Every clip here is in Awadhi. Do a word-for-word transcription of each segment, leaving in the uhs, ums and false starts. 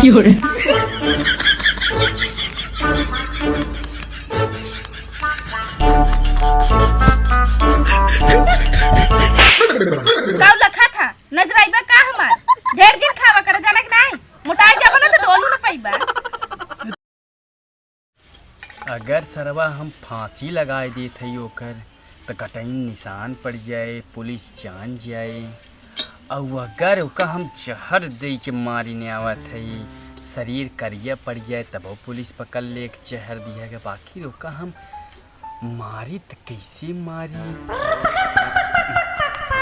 की हो रे? काऊ लखा था, नजराइबा का हमार? ढेर जिन खावा कर, जाना कि नाहीं? मोटाई जाबा ना तो डोलू ना पइबा। अगर सरवा हम फांसी लगाए देत हई ओकर, त कटई निशान पड़ जाए, पुलिस जान जाए। अउ अगर ओका हम जहर दे के मारी ने आवत हई, शरीर करिया पड़ जाए, तबो पुलिस पकड़ ले के जहर दिया के, बाकी ओका हम मारी त कैसे मारी?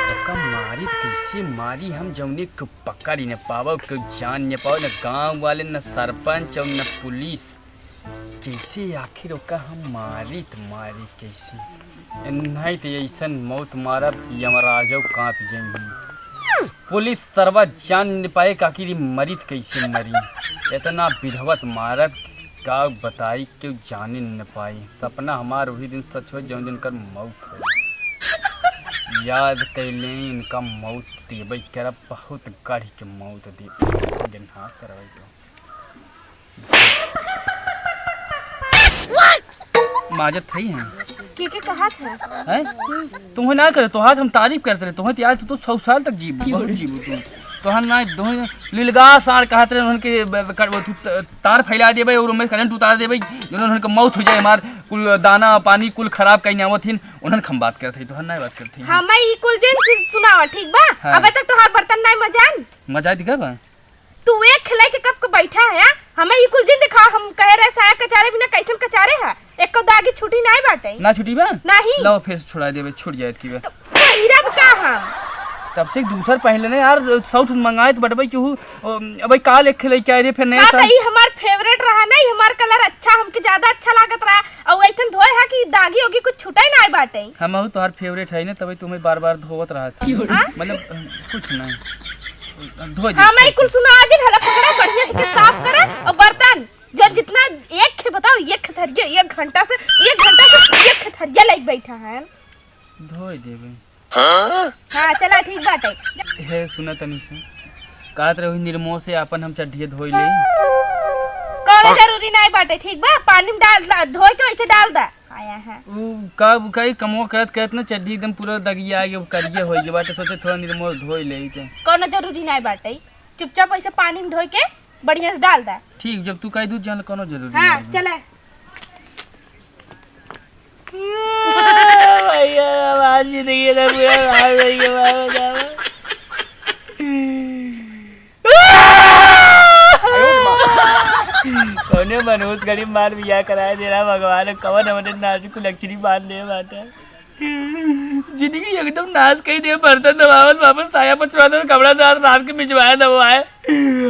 ओका मारी त कैसे मारी? हम जौने के पकड़ ही न पावो, के जान न पावो, न गांव वाले, न सरपंच और न पुलिस। कैसे आखिर ओका हम मारी त मारी कैसे? नहीं त ऐसन मौत मारब, यमराजो कांप जइहीं। पुलिस सरवा जान न पाए कि आखिर ई मरी त कैसे मरी। इतना बिरहवत मारब, का बताई, केहू जाने न पाई। सपना हमार वही दिन सच हो, जौन दिन कर मौत हो। याद कैले इनका मौत देबे करब, बहुत गढ़ के मौत देबे। दिन हाँ सरवा तो। माजत हई हैं। के के कहत है? हैं? तुम्हें ना करे, तोहार हम तारीफ करत रहे, तुम्हें तो यार, तू तो सौ साल तक जीबू, बहुत जीबू तू। तोहार ना, तुम्हें लीलगा सार कहत रहे, उन्हन के ब-, ब-, कर-, वो तू त-, तार फैला देबे और उनमें करंट उतार देबे, जिन्होंने उनके मौत हो जाए, हमार कुल दाना पानी कुल खराब कहीं आवत हिन, उन्हन हम बात करत हई, तोहार ना बात करत हई। हाँ, मैं ई कुल जिन सु-, सुनावा, ठीक बा? हाँ। अबे तक तोहार बर्तन नाई मजान। मजाई दिखा बा? तू एक खिलाई के कब को बैठा है, हाँ? हमें ई कुल जिन दिखाओ, हम कहे रहे साया कचारे बिना कैसन कचारे है? एको दागी छुटी नाई बाटे। ना छुटी बा? नहीं। लो फिर से छुड़ा देबे, छूट जाए की बा। तो पहिरब का हम? तब से एक दूसर पहन लेने यार, साउथ मंगाए तो बटबे केहू, ओ, अबे काल एक खिलाई के आए रे, फिर नया का साल। तो ई हमार फेवरेट रहा ना, ई हमार कलर अच्छा, हमके ज्यादा अच्छा लागत रहा। अउ ऐसन धोए है कि दागी ओगी कुछ छुटे नाई बाटे। हम अहू तोहार फेवरेट है ना, तबे तुम्हें बार बार धोवत रहा था। हाँ? मतलब, अ, कुछ नहीं। धोए दे, हाँ, मैं कुल सुना, आज हला पकड़ा, बढ़िया से के साफ करे और बर्तन जो जितना एक खे बताओ, एक खे थरिया, एक घंटा से, एक घंटा से एक खे थरिया लेके बैठा है। धोए देबे। हाँ, चला, ठीक बाटे। हे, सुना तनी से, कहत रहे, ओही निरमो से आपन हम चड्ढिए धोई ले। कौनो जरूरी नाई बाटे, ठीक बा? पानी में डाल दा, धोए के वैसे डाल दा। आया है। उ का, उ का, ई कमवा करत, करत ना चड्ढी एकदम पूरा दगिया आगे, करिया होइ गया बाटे, सोचे थोड़ा निरमो धोई ले ते। कौनो जरूरी नाई बाटे, चुपचाप ऐसे पानी में धोए के बढ़िया से डाल दा। ठीक, जब तू कह दू, जान कौनो जरूरी हाँ, नाई है। चला। भैया, हमार जिंदगी ना पूरा खराब हो गई, बाबा, बाबा। कौने मनहूस गरीब मार बियाह कराए दे रहा भगवान, कवन हमने नाजुक लक्ष्मी बांध ले बाटे। जिंदगी एकदम नाश कई दे, बर्तन दबावत, वापस साया पछुआत, कपड़ा साथ रात के बिछवाए दबवाए।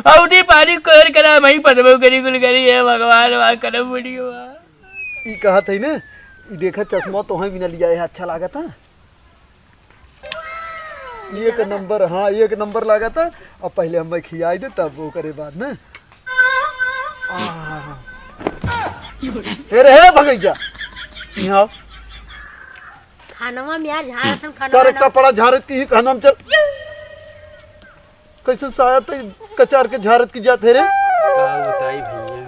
अउदी पानी कोर करा, वहीं पदबो करी कुल करी, हे भगवान, वाह करम बुढ़ी वाह। ई कहत है ना, ई देखा चश्मा तोहई बिना लिया है, अच्छा लागत है? एक नंबर, हाँ, एक नंबर लागत है। अब पहले हमें खियाई दे, तब वो करे बाद ना। आहा। ए रे, हे भगैया, यहाँ। खानवा में यार झारत हन, खानवा सारे ना। कपड़ा झारत की ही कहना में चल। कैसे साया तो कचार के झारत की जात है रे? का बताई भैया।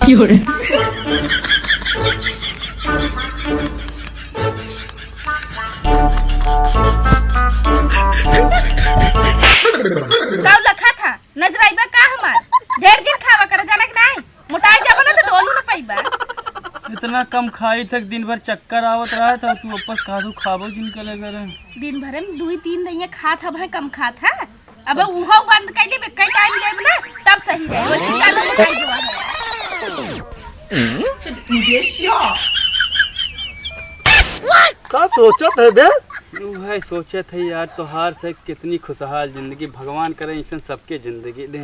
की हो रे? काऊ लखा था, नजराइबा का हमार? ढेर जिन खावा कर, जाना कि नाई? मोटाई जाबो ना तो डोलू ना पइबा। इतना कम खाई थक दिन भर चक्कर आवत रहा था, तू वापस कहा तू खाबो जिन के लगे रहे। दिन भर में दुई तीन दइया खात हब है, कम खात है। अब उहो बंद कर देबे, कई टाइम देब ना, तब सही रहे। वैसे ज्यादा मोटाई जाबो है। का सोचत है बे? उहे सोचत है यार, तोहार से कितनी खुशहाल जिंदगी, भगवान करे ऐसन सबके जिंदगी दे।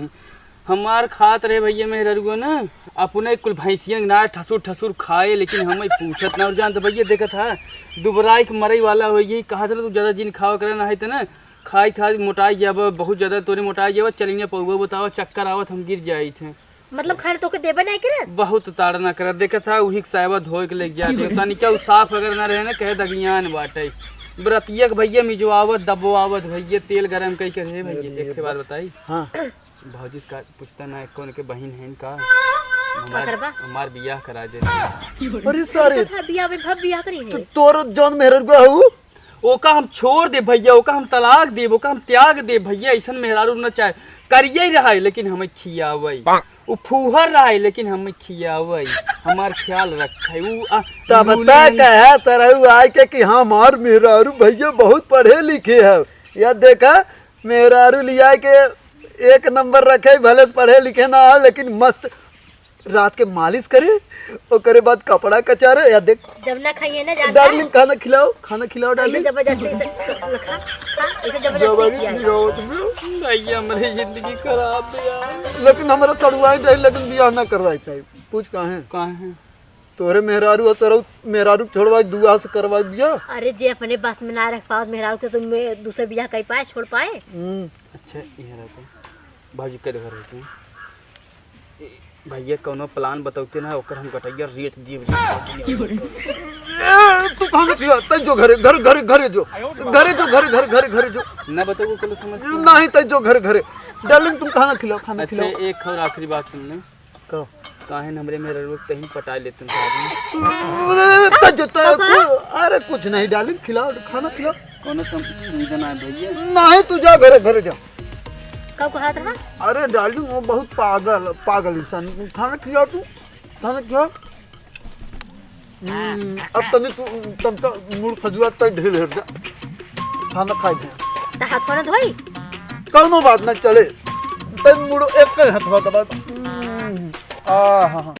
हमार खात रहे भैया मेहररुआ ना, अपने कुल भैंसियन ना ठसुर ठसुर खाए, लेकिन हमें पूछत ना। और जान तो भैया देखत है, दुबराई के मरई वाला हो गई, कहा था तू ज्यादा जिन खावा करे ना है तो ना, खाई खाई मोटाई जाबा, बहुत ज्यादा तोरे मोटाई जाबा, चली ना पउबा, बतावा चक्कर आवत हम गिर जाई थे। मतलब खाना तोके देबे नहीं करत? बहुत ताड़ना करत, देखत है उही के सायबा धोए के लेके जात है। तनी क्या उ साफ अगर ना रहे ना, कहे दगियान बाटे। बरतिया के भैया मिजवावत, दबवावत भैया, तेल गरम कई के, "हे भैया, अरे एक ठे बात बताई।" हाँ। भौजी का पूछता ना, कौन के बहिन है इनका? हमार, करबा? हमार बियाह करा दे। अरे सारे। देखत है बियाह में भब बियाह करी है। तो तोर जौन मेहररुआ हऊ? ओका हम छोड़ दे भैया, ओका हम तलाक देब, ओका हम त्याग देब भैया, ऐसन मेहरारू न चाहे। करिए रहा है, लेकिन हमें खियावई। उ फूहर रहा है, लेकिन हमें खियावई, हमार ख्याल रखे। उ, आ, तब नूने तक कहे तरहू आए के कि हमार मेहरारू भैया बहुत पढ़े लिखे है। या देखा, मेहरारू लिया के एक नंबर रखे, भले पढ़े लिखे ना हो, लेकिन मस्त रात के मालिश करे, ओकरे बाद कपड़ा कचारे। या देख, जब ना खाइए ना जान डार्लिंग, खाना खिलाओ, खाना खिलाओ ऐसे डार्लिंग। जबरदस्ती से खा, खा, ऐसे जबरदस्ती जबरदस्ती किया है। खिलाओ तुम। भैया, हमारी जिंदगी खराब है यार। लेकिन हमारा सड़ुआई रही, लेकिन बियाह ना करवाई पाई। पूछ काहे? काहे? तोरे मेहरारू और तोरा मेहरारू छोड़वाई, दुआ से करवाई बियाह। अरे, जे अपने बस में ना रख पावत मेहरारू के, तो मैं दूसरे बियाह कर पाए, छोड़ पाए? हम्म। अच्छा, ये रहते। भाजी के घर होते हैं। ए, भैया, कौनो प्लान बतौते ना, ओकर हम गटैया रेत जीव। ए, तू खाना खिला, तै जो घरे, घर, घर, घरे जो। घरे जो, घरे, घर, घरे, घरे जो। ना बताओ, कल समझ नहीं, तै जो घर, घरे। डार्लिंग, तुम खाना खिलाओ, खाना अच्छा, खिलाओ। एक और आखिरी बात सुन ले। का? काहे न हमरे मेहररुआ के तहीं पटाए लेते हैं साथ में। अरे, तै जो, तै, अरे, कुछ नहीं डार्लिंग, खिलाओ, खाना खिलाओ। कौनो सम-, सुविधा ना है भैया। नहीं, तू जा घरे, घरे जा। का कहत रहा? अरे डार्लिंग, वो बहुत पागल, पागल इंसान। खाना खिलाओ तू, खाना खिलाओ। हम्म, अब तनी तू चमचा मुड़ खजुआ तै ढील हेर दे। खाना खाए दे। त हाथ ना धोई? कौनो बात ना चले। तै मुड़ एक कर हथवा दबा। हम्म, आ, हाँ, हाँ।